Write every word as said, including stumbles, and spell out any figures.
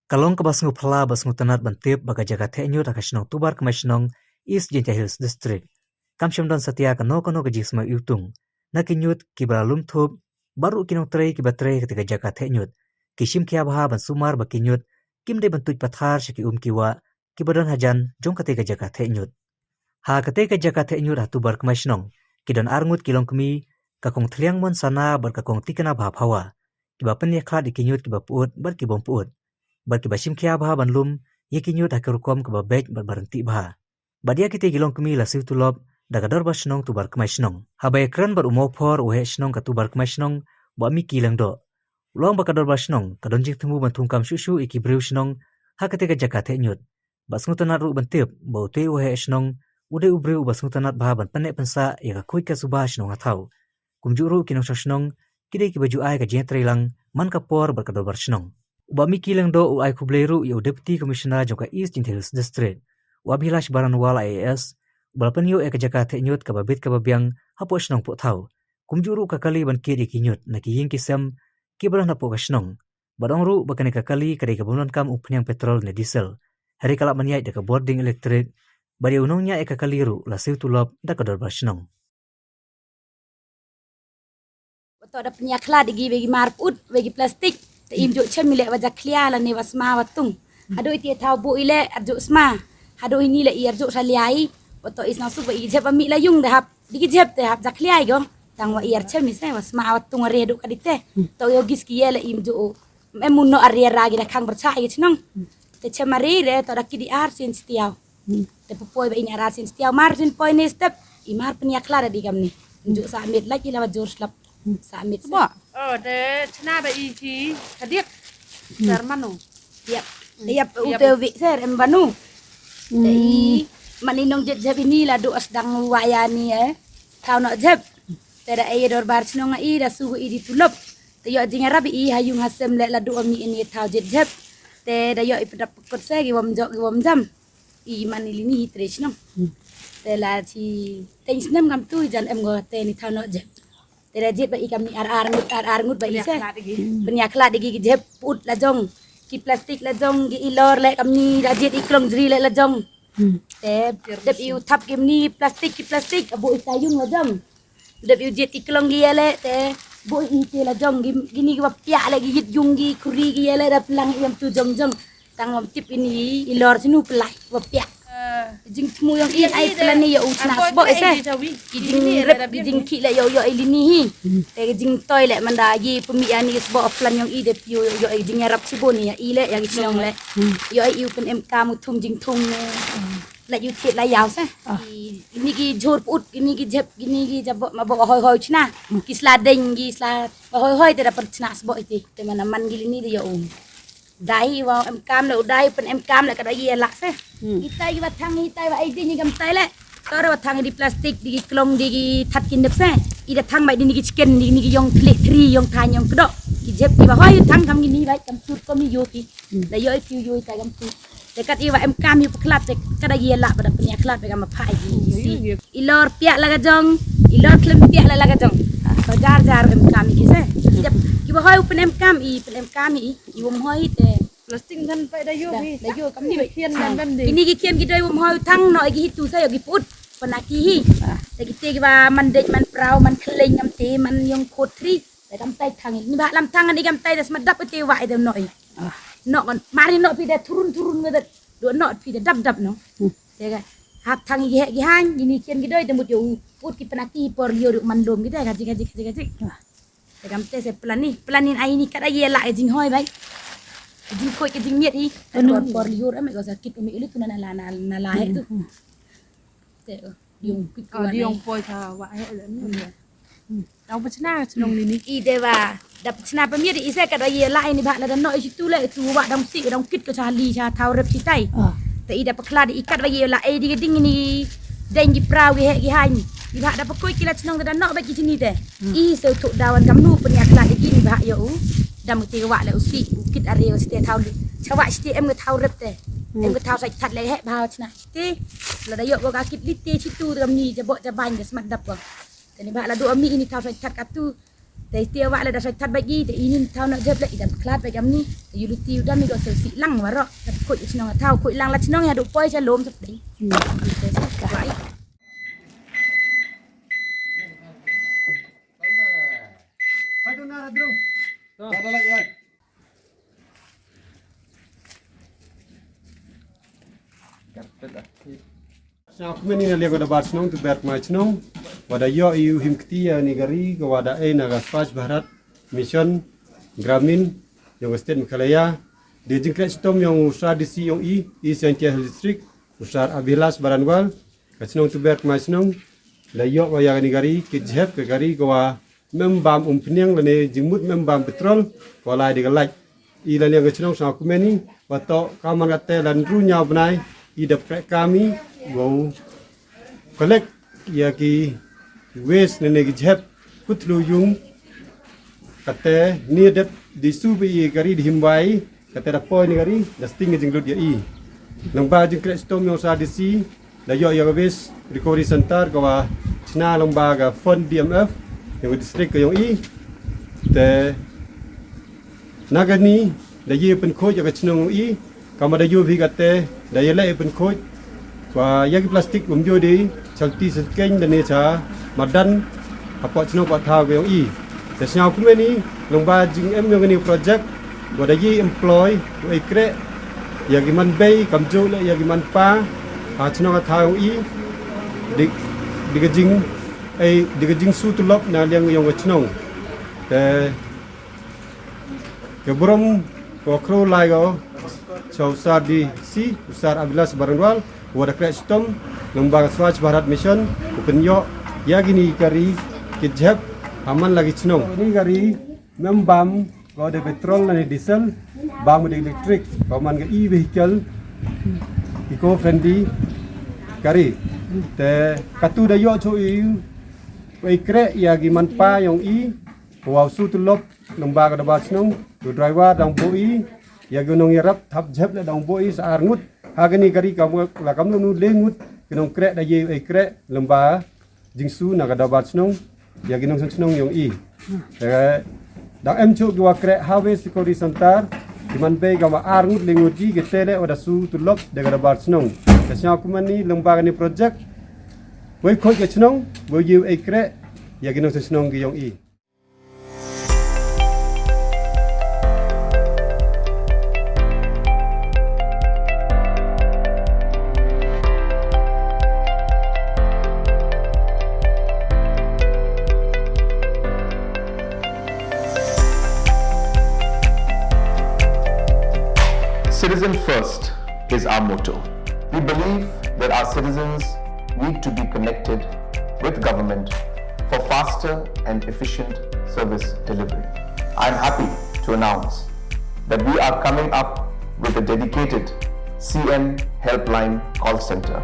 Ka long kaba sngewphylla bad sngewtynnat ban tip ba ka jaka theh ñiut ha ka shnong Tubar Kmai Shnong, East Jaintia Hills District, kam shym don satia kano kano ka jingsma iwtung na ki ñiut kiba la lum thup, bad ruh ki nongtrei kiba trei ha katei ka jaka theh ñiut ki shim khia bha ban sumar ba ki ñiut kim dei ban tuid pathar sha ki um ki wah kiba don hajan jong katei ka jaka theh ñiut. Ha katei ka jaka theh ñiut ha Tubar Kmai Shnong, ki don ar ngut ki longkmie, ka Kong Thliang Mon Sana bad ka Kong Tikna Bha Phawa, kiba pynïakhlad ïa ki ñiut kiba pyut bad ki bym pyut, bad kiba shim khia bha ban lum ïa ki ñiut ha ki rukom kaba beit bad ba ryntih bha. Bad ïa kitei ki longkmie la siew tulop da ka Dorbar Shnong Tubar Kmai Shnong. Haba ïakren bad u Mawphor, u Waheh Shnong ka Tubar Kmai Shnong, Bah Micky Lyngdoh, u la ong ba ka Dorbar Shnong ka don jingthmu ban thungkam shuh shuh ïa ki briew shnong ha katei ka jaka theh ñiut. Bad sngewtynnat ruh ban tip ba utei u Waheh Shnong u dei u briew uba sngewtynnat bha ban pynneh pynsah ïa ka khuid ka suba shnong ha thaw. Kumjuh ruh ki nongshong shnong ki dei kiba ju ai ka jingïatreilang man ka por bad ka Dorbar Shnong. U Bah Micky Lyngdoh u ai khublei ruh ïa u Deputy Commissioner jong ka East Jaintia Hills District, u Abhilash Baranwal I A S, uba la pynïoh ïa ka jaka theh ñiut kaba bit kaba biang hapoh shnong poh thaw. Kumjuh ruh ka kali ban kit ïa ki ñiut na ki ïing ki sem kiba don hapoh ka shnong. Bad ong ruh ba kane ka kali ka dei kaba ym donkam umphniang petrol ne diesel, hynrei ka lah ban ïaid da ka bording elektrik. Bad ïa u nongñiah ïa ka kali ruh la siew tulop da ka Dorbar Shnong. Ba to da pynïakhlad ïa ki, ba ki mar pyut, ba ki plastik. Te im juh chem i leh wa jakhlia lane wa sma wa tung. Haduh iti thaw buh i leh arjuh sma. Haduh ini leh i arjuh salia i. Ba to i sna suk ba i jep ba mih la yung da hap. Di ki jep te hap jakhlia i go. Tang wa i ar chem i se wa sma wa tung wa re haduh ka di te. To yo gis ki ye leh im juh. Em mun no ar ri ra gi da khang bercha i chnong. Te chem ari re to da ki di ar sin stiaw. Te pupoi ba ini ar ar sin stiaw mar sin poi ne step. I mar pynïakhlad da di kam ni. Juh sa mit lagi la wa jur slap. Sa mit se. Bo. Oh, te chna ba i ki kadiak. Sar manu. Yap. Yap, u te wi ser em banu. Te i mani nong jep jep ini la du as dang waya ni eh. Tau no jep. Te da e dorbar chnong i da su i di tulop. Te yo jing arab i ha yung ha sem le la du ami ini tau jep jep. Te da yo i pedap pekot se gi wam jok gi wam jam. I mani lini hi tre chnong. Te la chi teng snem kam tu jan em go te ni tau no jep. Te da jep ba i kam ni ar ar ngut ar ar ngut ba i se. Pynïakhlad igi. Pynïakhlad igi ki jep put la jong. Ki plastik la jong, ki i lor le kam ni da jep i klong jri le la jong. Te dep i u thap kim ni plastik ki plastik abu i tayung la jong. Dep i u jep i klong gi le te bu i te la jong gi, gi ni wa piah le gi yit yung gi kuri gi le da plang i am tu jong jong. Tang wam tip ini i lor sinu pelai wa piah. Jingthmu yong i ai plan ni yo u chna sbo ese. I jing rep i jing ki le yo yo i lini hi. Te jing toi le manda gi pumi ani sbo plan yong i de piu yo i jing rap sibo ni i le ya gi chnong le. Yo i u pen em kam u thum jingthum. La yu thiet la yaw se. Ini gi jhur put, ini gi jep, ini gi jabo mabo hoi hoi chna. Ki sla deng gi sla hoi hoi te da per chna sbo iti. Te mana man gi lini de yo u. Dai wa em kam le u dai pen em kam le ka dai ye lak se. Itai wa thang itai wa ai ding gam tai le. Tor wa thang di plastik di klong di ki that ki nep se. I da thang bai di ni ki chicken di ni ki yong thli thri yong than yong kdo. Ki jep ki wa hoi thang kam gi ni bai kam tur ko mi yo ki. Da yo i piu yo i tai kam tur. Te kat i wa em kam i pekhlad te kada gi la pada pynïakhlad pe kam pha i. I lor piak la ka jong, i lor klem piak la la ka jong. Ko jar jar em kam i ki se. Ki wa hoi u pen em kam i pen em kam i. I wom hoi te. Plastik ngan pa da yo bi. Da yo kam ni ba khian ngan bam de. Ini gi khian gi doi wom hoi thang no gi hitu sa yo gi put. Pana ki hi. Da gi te gi ba man dej man prau man khleng am te man yong khot thri. Da kam tai thang ni ba lam thang ni kam tai da sma dap te wa i da no i. No kan mari no pi da turun turun ga da. Do no pi da dap dap no. Te ga hap thang gi he gi han gi ni khian gi doi da mut yo put ki pana ki por lio man lom gi da ga ji ga ji ga ji. Te kam te se plan ni, plan ni ai ni kada ye la e jing hoi bai. Jing khoi ke jing miet i. Por por liur am ko sa kit umi ilu tu na la na la he tu. Te yung kit ko yung poi ta wa he le. Dau pachna chnong ni ni. I de wa da pachna pa miet i se kada ye la ni ba na da no i tu le tu wa dang si dang kit ko cha li cha thau rep si tai. Te i da pakhlad i kat wa ye la e di ding ni deng gi prau gi he gi han. I ba da pakoi ki la chnong da no ba ki chini te. I se u thuk dawan kam nu pynïakhlad igi ni ba yo u. Dam te wa le u si u kit are u ste thau li. Chawa ste em ga thau rep te. Em ga thau sa that le he ba chna. Te la da yo ga kit li te chitu kam ni jabo jaban ga smat dap wa. Te ni ba la du ami ini thau sa that ka tu. Te tia wa la da shai tat ba gi te ini thaw na jep la i dam klat ba gamni. Te yu luti u dam i do sel si lang waro. Te khuid i chnong thaw khuid lang la chnong ya du poi cha lom chap dei. Sngewkmen ïa ka liang ka Dorbar Shnong, tu ber kmai shnong. Wa da ïoh ïa u him kti ïa ni gari ka wa da ei na ka Swachh Bharat Mission Gramin yong ka State Meghalaya. Di jingkreh chitom yong u Sir D C yong i, East Jaintia Hills District, u Sir Abhilash Baranwal. Ka shnong tu ber kmai shnong. Da ïoh wa ïa ni gari kit jhep ka gari ka wa mem bam umphniang lane jingmut mem bam petrol, ka wa lai di ka lait. I la liang ka chnong sngewkmen i, wa to ka man ka te la nru ñiaw bnai, i dep kreh kam i, wow. Collect ïa ki waste ne ne ki jhep, kut lu yung, ka te ni dep di su bi i gari di him wai, ka te da poi ni gari, da sting ka jinglut ïa i. Nang ba jingkreh chitom yong Sir D C, da ïoh ïa ka waste recovery center ka wa chna lang ba ka fund D M F, yong ka district ka yong i. Te na kani, da ïa pynkhuid ïa ka chnong i, ka ma da ïoh bi ka te, da ïa leh ïa pynkhuid, wa ïa ki plastic um ïoh di, chalti skein da ne cha, madan, ha pok chnong pok thaw ka yong i. Te sngewkmen i, nang ba jingem yong kani project, wa da ïa employ, wa i kreh, ïa ki man bei, kam ju leh ïa ki man pa, ha chnong ha thaw yong i, di, di ka jing, ei, di ka jingsu tulop na liang yong ka chnong. Te, ka burom, ka khro lai ko, cha u Sir D C, u Sir Abhilash Baranwal, wa da kreh chitom, nang ba ka Swachh Bharat Mission, u pynïoh, ïa kini kari, ki jhep, ha man la ki chnong. Ni kari, mem bam, ka da petrol lane diesel, bam da electric, ka man ka e-vehicle, eco-friendly kari. Te, katu da ïoh cho i, wa i kreh, ïa ki man pa yong i, wa u su tulop, nang ba ka Dorbar Shnong, u driver dang bo i, ïa ki nong ïarap, thap jhep le dang bo i, sa ar ngut, ha kani kari ka mo, la kam nu le ngut, ki nong kreh da ïa i kreh, lem ba, jingsu na ka Dorbar Shnong, ïa ki nong shnong yong i. Te, dang em cho ki wa kreh ha waste recovery center, ki man bei ka ma ar ngut le ngut ki, ki te le wa da su tulop, da ka Dorbar Shnong. Te sngewkmen i, lem ba kani project, wa i khuid ka chnong, wa ïa i kreh, ïa ki nong shnong ki yong i. Citizen first is our motto. We believe that our citizens need to be connected with government for faster and efficient service delivery. I am happy to announce that we are coming up with a dedicated C M Helpline call center.